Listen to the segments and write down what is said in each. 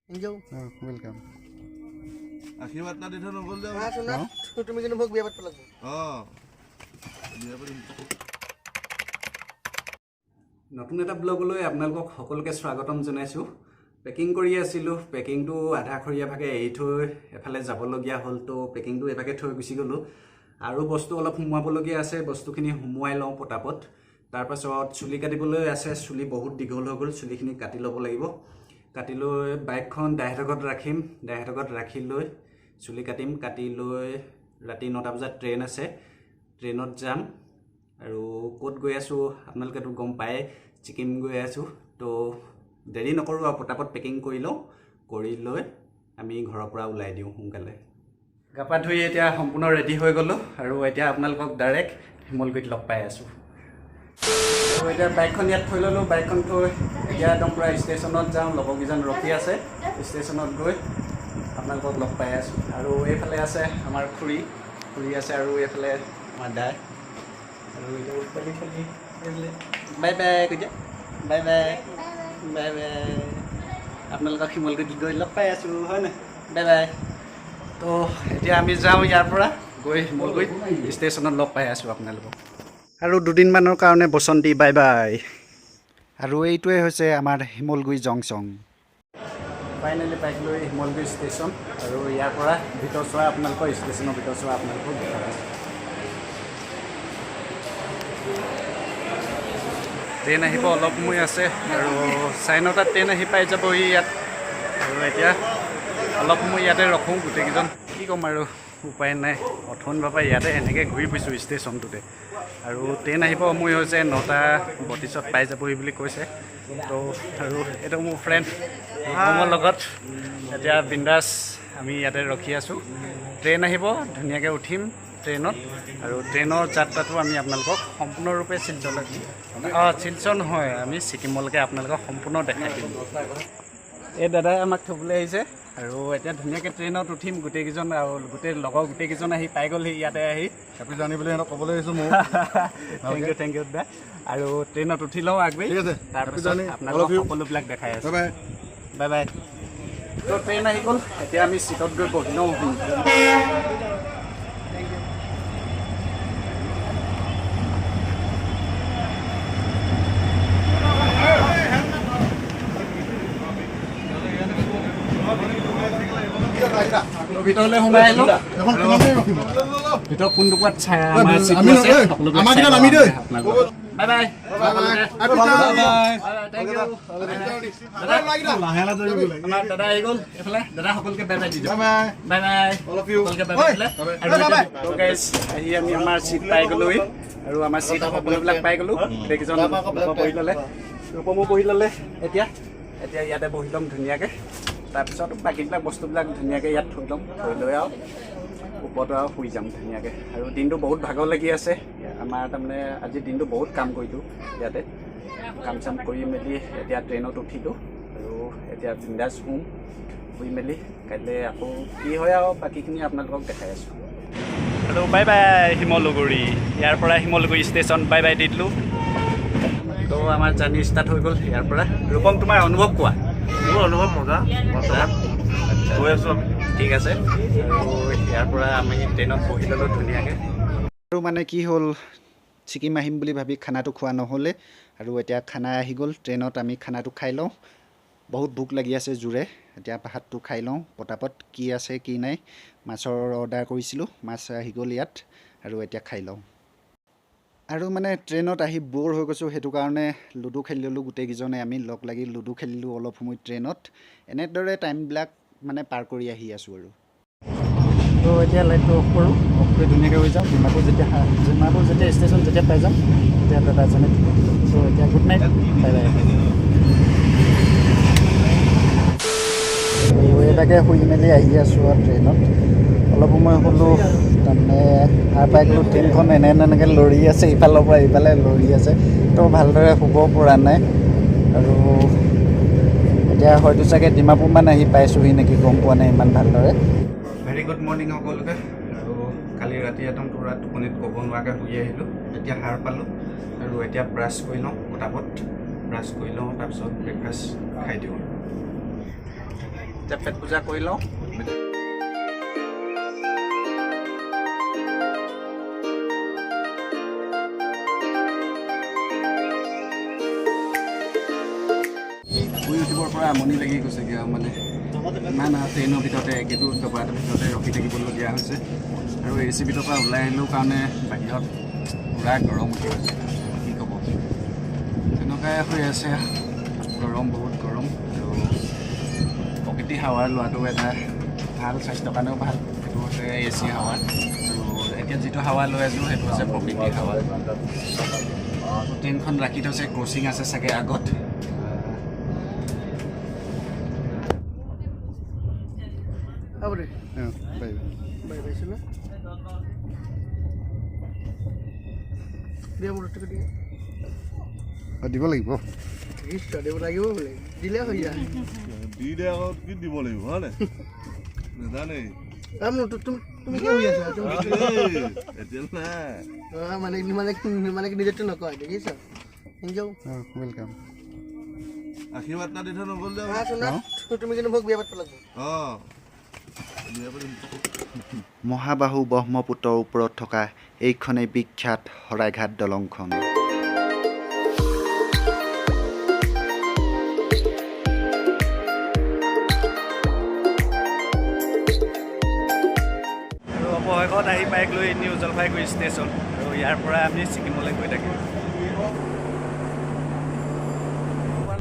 Thank you. Welcome. আশীৰ্বাদ এটা দি থৈ নগ'ল যে। তুমি কিন্তু মোক বিয়া পাতিব লাগিব। অঁ, বিয়া পাতিম। নতুন এটা ব্লগলৈ আপোনালোকক সকলোকে স্বাগতম জনাইছোঁ। পেকিং কৰি আছিলোঁ, পেকিংটো আধাখৰীয়াভাগে এৰি থৈ এফালে যাবলগীয়া হ'ল, তো পেকিংটো এভাগে থৈ গুচি গ'লোঁ। আৰু বস্তু অলপ সোমোৱাবলগীয়া আছে, বস্তুখিনি সোমোৱাই লওঁ পটাপট। তাৰপাছত চুলি কাটিবলৈ আছে, চুলি বহুত দীঘল হৈ গ'ল, চুলিখিনি কাটি ল'ব লাগিব। কাটি লৈ বাইকখন দাইহঁতৰ ঘৰত ৰাখিম, দাইহঁতৰ ঘৰত ৰাখি লৈ চুলি কাটিম। কাটি লৈ ৰাতি 9টা বজাত ট্ৰেইন আছে, ট্ৰেইনত যাম। আৰু ক'ত গৈ আছোঁ আপোনালোকেতো গম পায়ে, ছিকিম গৈ আছোঁ। তো দেৰি নকৰোঁ আৰু পটাপট পেকিং কৰি লওঁ, কৰি লৈ আমি ঘৰৰ পৰা ওলাই দিওঁ সোনকালে। গা পা ধুই এতিয়া সম্পূৰ্ণ ৰেডি হৈ গ'লোঁ আৰু এতিয়া আপোনালোকক ডাইৰেক্ট শিমলগুৰিত লগ পাই আছোঁ। আৰু এতিয়া বাইকখন ইয়াত থৈ ল'লোঁ, বাইকখন থৈ এতিয়া একদম পূৰা ষ্টেচনত যাওঁ, লগৰকেইজন ৰখি আছে। ষ্টেচনত গৈ আপোনালোকক লগ পাই আছোঁ। আৰু এইফালে আছে আমাৰ খুৰী, খুৰী আছে, আৰু এইফালে আমাৰ দাই। আৰু এইটো পোৱালি পোৱালি এইফালে বাই বাই কৈ দিয়া, বাই বাই বাই বাই। আপোনালোকক শিমলগুৰিত গৈ লগ পাই আছোঁ, হয় নাই? Bye bye. তো এতিয়া আমি যাওঁ ইয়াৰ পৰা গৈ শিমলগুৰিত ষ্টেচনত লগ পাই আছোঁ আপোনালোকক। আৰু দুদিনমানৰ কাৰণে বসন্তী বাই বাই। আৰু এইটোৱে হৈছে আমাৰ শিমলগুৰি জংচন। ফাইনেলি বাইক লৈ শিমলগুৰি ষ্টেচন। আৰু ইয়াৰ পৰা ভিতৰ চোৱা আপোনালোকৰ ষ্টেচনৰ ভিতৰ চোৱা আপোনালোকক দেখাই আছোঁ। ট্ৰেইন আহিব অলপ সময় আছে, আৰু 9:30টাত ট্ৰেইন আহি পাই যাবহি ইয়াত। আৰু এতিয়া অলপ সময় ইয়াতে ৰখোঁ গোটেইকেইজন, কি ক'ম আৰু উপায় নাই। অথনি বাবা ইয়াতে এনেকৈ ঘূৰি ফুৰিছোঁ ষ্টেচনটোতে। আৰু ট্ৰেইন আহিব সময় হৈছে, 9:32ত পাই যাবহি বুলি কৈছে। তো আৰু এইটো মোৰ ফ্ৰেণ্ড ৰূপমৰ লগত এতিয়া বিন্দাছ আমি ইয়াতে ৰখি আছোঁ। ট্ৰেইন আহিব, ধুনীয়াকৈ উঠিম ট্ৰেইনত। আৰু ট্ৰেইনৰ যাত্ৰাটো আমি আপোনালোকক সম্পূৰ্ণৰূপে শিলচৰলৈকে, অঁ শিলচৰ নহয়, আমি ছিকিমলৈকে আপোনালোকক সম্পূৰ্ণ দেখাই দিম। এই দাদাই আমাক থ'বলৈ আহিছে। আৰু এতিয়া ধুনীয়াকৈ ট্ৰেইনত উঠিম গোটেইকেইজন, আৰু গোটেই লগৰ গোটেইকেইজন আহি পাই গ'লহি ইয়াতে আহি। হেপী জাৰ্ণি বুলি সিহঁতক ক'বলৈ আহিছোঁ ময়ো। Thank U, thank U দা। আৰু ট্ৰেইনত উঠি লওঁ আগবাঢ়ি, ঠিক আছে। তাৰপিছত আপোনালোকক সকলোবিলাক দেখাই আছোঁ। Bye bye bye. তো ট্ৰেইন আহি গ'ল, এতিয়া আমি চিটত গৈ বহি লওঁ। ভিতৰলৈ সোমাই আহিলোঁ। ভিতৰত কোন টুকুৰাত আমাৰ চিটটো আছে, সকলোবিলাক চাই লওঁ আপোনালোকক। Bye bye. Thank you. আমাৰ দাদা আহি গ'ল এইফালে, দাদা সকলোকে বাই বাই দি দিয়ক। বাই বাই সকলোকে, বাই বাই দিলে। আৰু গাইজ আহি আমি আমাৰ চিট পাই গ'লোহি, আৰু আমাৰ চিট সকলোবিলাক পাই গ'লোঁ। গোটেইকেইজন বহি ল'লে, ৰূপমো বহি ল'লে। এতিয়া এতিয়া ইয়াতে বহি ল'ম ধুনীয়াকৈ। তাৰপিছত বাকীবিলাক বস্তুবিলাক ধুনীয়াকৈ ইয়াত থৈ ল'ম, থৈ লৈ আৰু ওপৰত আৰু শুই যাম ধুনীয়াকৈ। আৰু দিনটো বহুত ভাগৰ লাগি আছে আমাৰ, তাৰমানে আজি দিনটো বহুত কাম কৰিলোঁ ইয়াতে, কাম চাম কৰি মেলি এতিয়া ট্ৰেইনত উঠিলোঁ। আৰু এতিয়া বিন্দাছ শুম, শুই মেলি কাইলৈ আকৌ কি হয় আৰু বাকীখিনি আপোনালোকক দেখাই আছোঁ। আৰু বাই বাই শিমলুগুৰি, ইয়াৰ পৰা Simaluguri station bye by the দিলোঁ। তো আমাৰ জাৰ্ণি ষ্টাৰ্ট হৈ গ'ল ইয়াৰ পৰা। ৰূপম, তোমাৰ অনুভৱ কোৱা? মোৰ অনুভৱ মজা, বৰ্তমান গৈ আছোঁ আমি। ঠিক আছে। আৰু ইয়াৰ পৰা আমি ট্ৰেইনত বহি ল'লোঁ ধুনীয়াকৈ। আৰু মানে কি হ'ল, ছিকিম আহিম বুলি ভাবি খানাটো খোৱা নহ'লে, আৰু এতিয়া খানা আহি গ'ল ট্ৰেইনত, আমি খানাটো খাই লওঁ। বহুত ভোক লাগি আছে জোৰে, এতিয়া ভাতটো খাই লওঁ পটাপট। কি আছে কি নাই, মাছৰ অৰ্ডাৰ কৰিছিলোঁ, মাছ আহি গ'ল ইয়াত, আৰু এতিয়া খাই লওঁ। আৰু মানে ট্ৰেইনত আহি ব'ৰ হৈ গৈছোঁ, সেইটো কাৰণে লুডু খেলি ল'লোঁ গোটেইকেইজনে, আমি লগ লাগি লুডু খেলিলোঁ অলপ সময় ট্ৰেইনত। এনেদৰে টাইমবিলাক মানে পাৰ কৰি আহি আছোঁ। আৰু তো এতিয়া লাইটটো অফ কৰোঁ, অফ কৰি ধুনীয়াকৈ হৈ যাওঁ। ডিমাপুৰ যেতিয়া ষ্টেচন যেতিয়া পাই যাম তেতিয়া দাদাজনে। চ' এতিয়া গুড নাইট, বাই বাই। এইভাগে শুই মেলি আহি আছোঁ আৰু ট্ৰেইনত অলপ সময় শুলোঁ, তাৰমানে সাৰ পাই গ'লোঁ। ট্ৰেইনখন এনে এনেকৈ লৰি আছে, ইফালৰ পৰা ইফালে লৰি আছে, তো ভালদৰে শুব পৰা নাই। আৰু এতিয়া হয়তো চাগে ডিমাপুৰমান আহি পাইছোঁহি নেকি, গম পোৱা নাই ইমান ভালদৰে। ভেৰি গুড মৰ্ণিং সকলোকে। আৰু কালি ৰাতি একদম পূৰা টোপনিত ক'ব নোৱাৰাকৈ শুই আহিলোঁ, এতিয়া সাৰ পালোঁ। আৰু এতিয়া ব্ৰাছ কৰি লওঁ পটাপট, ব্ৰাছ কৰি লওঁ, তাৰপিছত ব্ৰেকফাষ্ট খাই দিওঁ। এতিয়া পেট পূজা কৰি লওঁ। শুই উঠিবৰ পৰা আমনি লাগি গৈছেগৈ আৰু, মানে ইমান ট্ৰেইনৰ ভিতৰতে একেটো ডবাটোৰ ভিতৰতে ৰখি থাকিবলগীয়া হৈছে। আৰু এ চি ভিতৰৰ পৰা ওলাই আহিলেও কাৰণে বাহিৰত পূৰা গৰম উঠি গৈছে, কি ক'ব, তেনেকুৱাই হৈ আছে। গৰম, বহুত গৰম। আৰু প্ৰকৃতি হাৱা লোৱাটো এটা ভাল, স্বাস্থ্যৰ কাৰণেও ভাল, সেইটো হৈছে এ চি হাৱা। আৰু এতিয়া যিটো হাৱা লৈ আছোঁ সেইটো হৈছে প্ৰকৃতিৰ হাৱা। ট্ৰেইনখন ৰাখি থৈছে, ক্ৰচিং আছে চাগে আগত। হ'ব দে। অঁ, বাই বাই। Bye bye. চোনা দিয়া, মোৰ টিকট দিয়া। অঁ, দিব লাগিব। নিশ্চয় দিব লাগিব বোলে, দিলে হৈ যায়। দি দে আকৌ, কি দিব লাগিব হয় নাই নাজানে। তুমি কি হৈ আছা তুমি? এতিয়া নাই। অঁ, মানে মানে মানে কি নিজেতো নকয়, দেখিছ? Thank U. অঁ, welcome. আশীৰ্বাদ এটা দি থৈ নগ'ল যে। চোনা, তুমি কিন্তু মোক বিয়া পাতিব লাগিব। অঁ, বিয়া পাতিম। মহাবাহু ব্ৰহ্মপুত্ৰৰ ওপৰত থকা এইখনেই বিখ্যাত শৰাইঘাট দলংখন। আৰু অৱশেষত আহি পাই গ'লো নিউ জলপাইগুৰি ষ্টেচন, আৰু ইয়াৰ পৰা আমি ছিকিমলৈ গৈ থাকিম।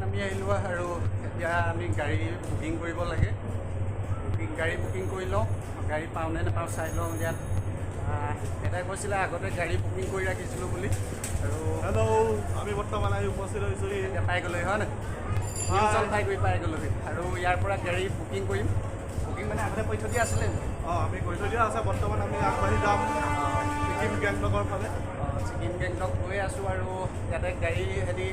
নামি আহিলোঁ আৰু এতিয়া আমি গাড়ী বুকিং কৰিব লাগে। গাড়ী বুকিং কৰি লওঁ, গাড়ী পাওঁ নে নাপাওঁ চাই লওঁ। ইয়াত এটাই কৈছিলে আগতে গাড়ী বুকিং কৰি ৰাখিছিলোঁ বুলি। আৰু হেল্ল', আমি বৰ্তমান আহি উপস্থিত হৈছোঁহি। এতিয়া পাই গ'লোহি হয় নাই, নিউ জলপাইগুৰি পাই গ'লোহি। আৰু ইয়াৰ পৰা গাড়ী বুকিং কৰিম। বুকিং মানে আগতে কৰি থৈ দিয়া আছিলে নেকি? অঁ, আমি কৰি থৈ দিয়া আছে। বৰ্তমান আমি আগবাঢ়ি যাম ছিকিম গেংটকৰ ফালে। ছিকিম গেংটক গৈ আছোঁ। আৰু ইয়াতে গাড়ী হেৰি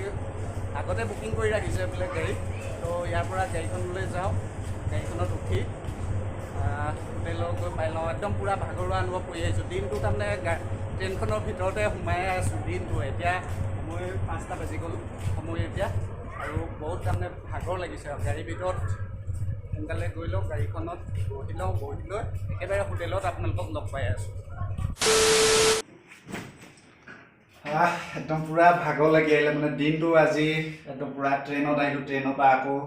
আগতে বুকিং কৰি ৰাখিছে বোলে গাড়ী। তো ইয়াৰ পৰা গাড়ীখনলৈ যাওঁ, গাড়ীখনত উঠি হোটেলত গৈ পাই লওঁ। একদম পূৰা ভাগৰুৱা অনুভৱ কৰি আহিছোঁ দিনটো, তাৰমানে ট্ৰেইনখনৰ ভিতৰতে সোমাই আছোঁ দিনটো। এতিয়া সময় 5টা বাজি গ'ল সময় এতিয়া, আৰু বহুত তাৰমানে ভাগৰ লাগিছে। আৰু গাড়ীৰ ভিতৰত সোনকালে গৈ লওঁ, গাড়ীখনত বহি লওঁ, বহি লৈ একেবাৰে হোটেলত আপোনালোকক লগ পাই আছোঁ। একদম পূৰা ভাগৰ লাগি আহিলে, মানে দিনটো আজি একদম পূৰা ট্ৰেইনত আহিলোঁ। ট্ৰেইনৰ পৰা আকৌ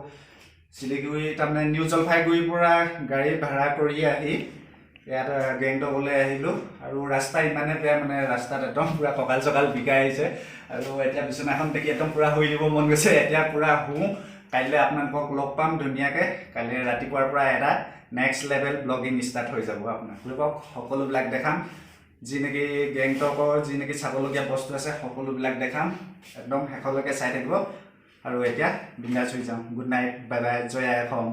শিলিগুৰি, তাৰমানে নিউ জলপাইগুৰিৰ পৰা গাড়ী ভাড়া কৰি আহি ইয়াত গেংটকলৈ আহিলোঁ। আৰু ৰাস্তা ইমানে বেয়া, মানে ৰাস্তাত একদম পূৰা কঁকাল চকাল বিষাই আহিছে। আৰু এতিয়া বিচনাখন দেখি একদম পূৰা শুই দিব মন গৈছে। এতিয়া পূৰা শুওঁ, কাইলৈ আপোনালোকক লগ পাম ধুনীয়াকৈ। কাইলৈ ৰাতিপুৱাৰ পৰা এটা নেক্সট লেভেল ব্লগিং ষ্টাৰ্ট হৈ যাব। আপোনালোকক সকলোবিলাক দেখাম, যি নেকি গেংটকৰ যি নেকি চাবলগীয়া বস্তু আছে সকলোবিলাক দেখাম। একদম শেষলৈকে চাই থাকিব। আৰু এতিয়া বিন্দাছ হৈ যাওঁ। গুড নাইট, বাই বাই, জয় আই অসম।